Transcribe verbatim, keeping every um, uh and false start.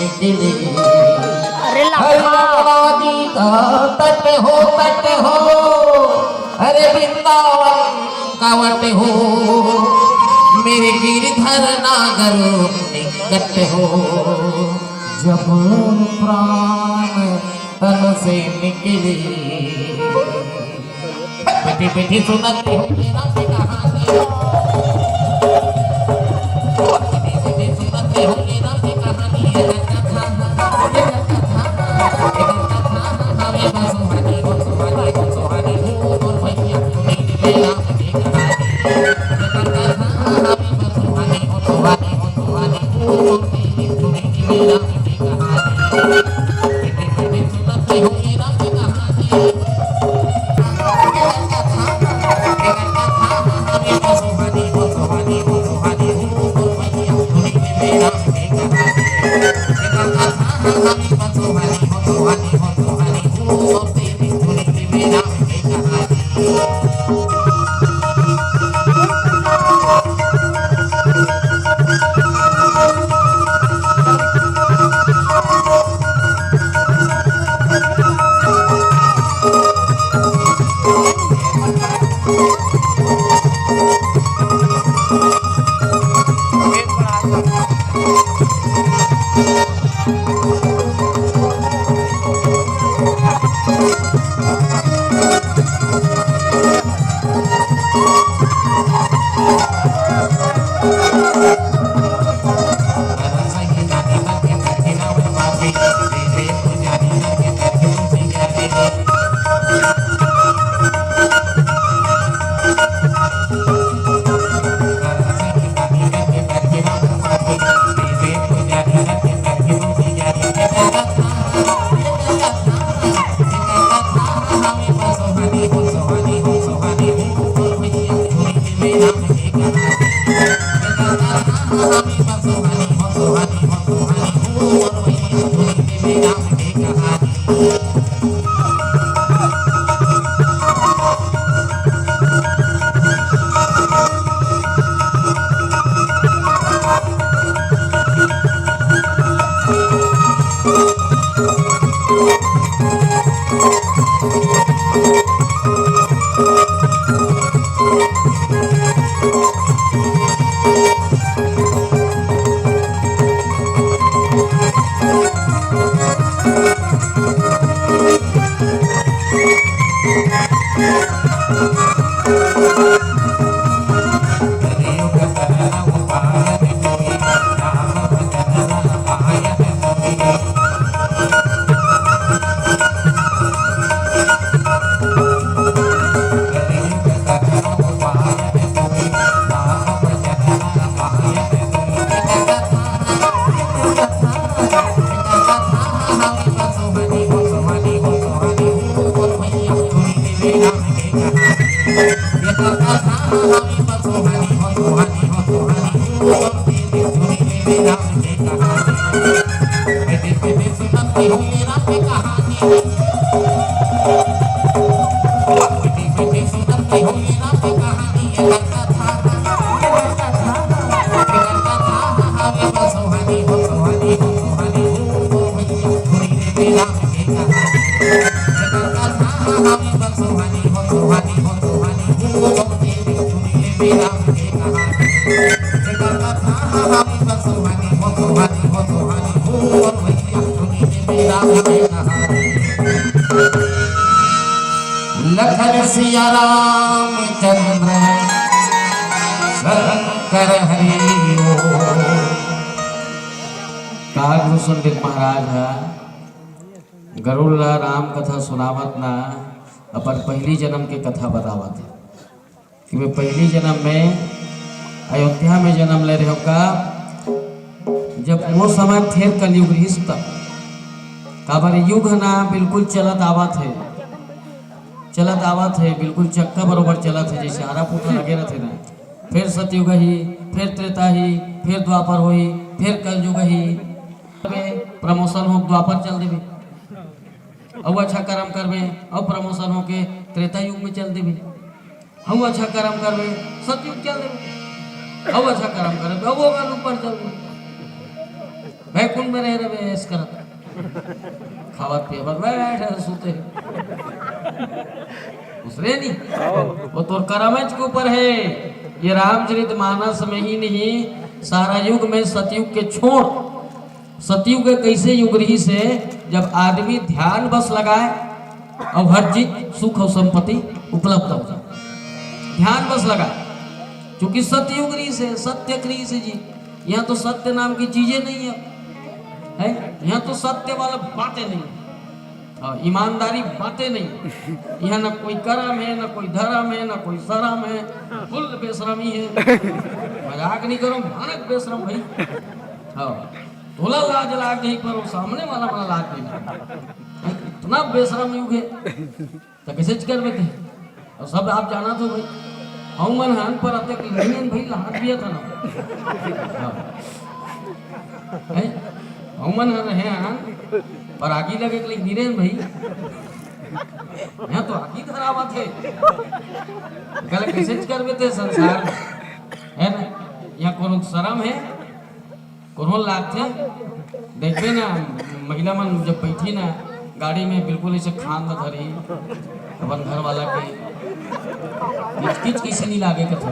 अरे लखा। अरे यमुना जी का तट हो, तट हो, अरे वृंदावन का वट हो, मेरे गिरधर नागर निकट हो। जब प्राण तन से निकले, बैठे बैठे सुनाते होंगे राम की कहानी। बैठे बैठे सुनाते होंगे राम की कहानी। ये कथा, ये कथा, ये कथा हमें बस सुहानी, बस सुहानी, बस सुहानी। ओ मोर भैया, सुनी ले राम की कहानी। ये कथा हमें बस सुहानी, बस सुहानी, बस सुहानी। ओ मोर भैया, सुनी ले राम की कहानी। लखन सिया रामचंद्र शंकर हरि ओम। काल भूषण देव महाराज ह गरुड़ ला राम कथा सुनावत ना अपन पहली जन्म के कथा बतावत हे कि मैं पहली जन्म में अयोध्या में जन्म ले रहे का, जब वो समय फेर कलयुग रहिस तब, काबर युग ह ना बिल्कुल चलत आवत हे, चलत आवत हे, बिल्कुल चक्का बरोबर चलत हे, जैसे आरा पोथा लगे रहते ना। फेर सतयुग ही, फेर त्रेता ही, फेर द्वापर होही, फेर कलयुग ही। प्रमोशन हो द्वापर चल देबे, अउ अच्छा कर्म करबे, अउ प्रमोशन होके त्रेता युग में चल देबे, अउ अच्छा कर्म करबे, सतयुग चल देबे, अउ अच्छा कर्म करबे, अउ ओकर ऊपर चल देबे। बैकुंठ में रहे रहे, ऐस करत, खावत पियत, बैठ सुते। दूसरे नहीं, वो तोर करमच के ऊपर है। ये रामचरित मानस में ही नहीं, सारा युग में सतयुग के छोड़, सतयुग के कैसे युग रहिस हे, जब आदमी ध्यान बस लगाए और हर चीज सुख और संपत्ति उपलब्ध हो जाए। ध्यान बस लगा, क्योंकि सतयुग रहिस हे, सत्य रहिस हे जी। यहाँ तो सत्य नाम की चीजें नहीं है, है? यहाँ तो सत्य वाला बातें नहीं है। हाँ, ईमानदारी बातें नहीं। यहाँ ना कोई करम है, ना कोई धर्म है, ना कोई शरम है। फुल बेशरमी है। मजाक नहीं करो, भयानक बेशरम भाई। हाँ, तोला लाज लाग नहीं, पर वो सामने वाला बड़ा लाज नहीं लाग। इतना बेशरम युग है, तो कैसे करबे ते? और सब आप जाना तो भाई, हम मन हन पर अतेक नहीं हन भाई, लाज भी था ना। हाँ। हैं? हम मन हन, हैं हन, पर आगी लगे के लिए नहीं रहन भाई। यहाँ तो आगी धरावत है। गल कैसे करबे ते संसार में? है ना? यहाँ कोनो शरम है? कोनो लागथे? देखबे ना, महिला मन जब बैठी ना गाड़ी में, बिल्कुल ऐसे खान ल धरी अपन घर वाला के, किच किच कैसे नहीं लागे कथे।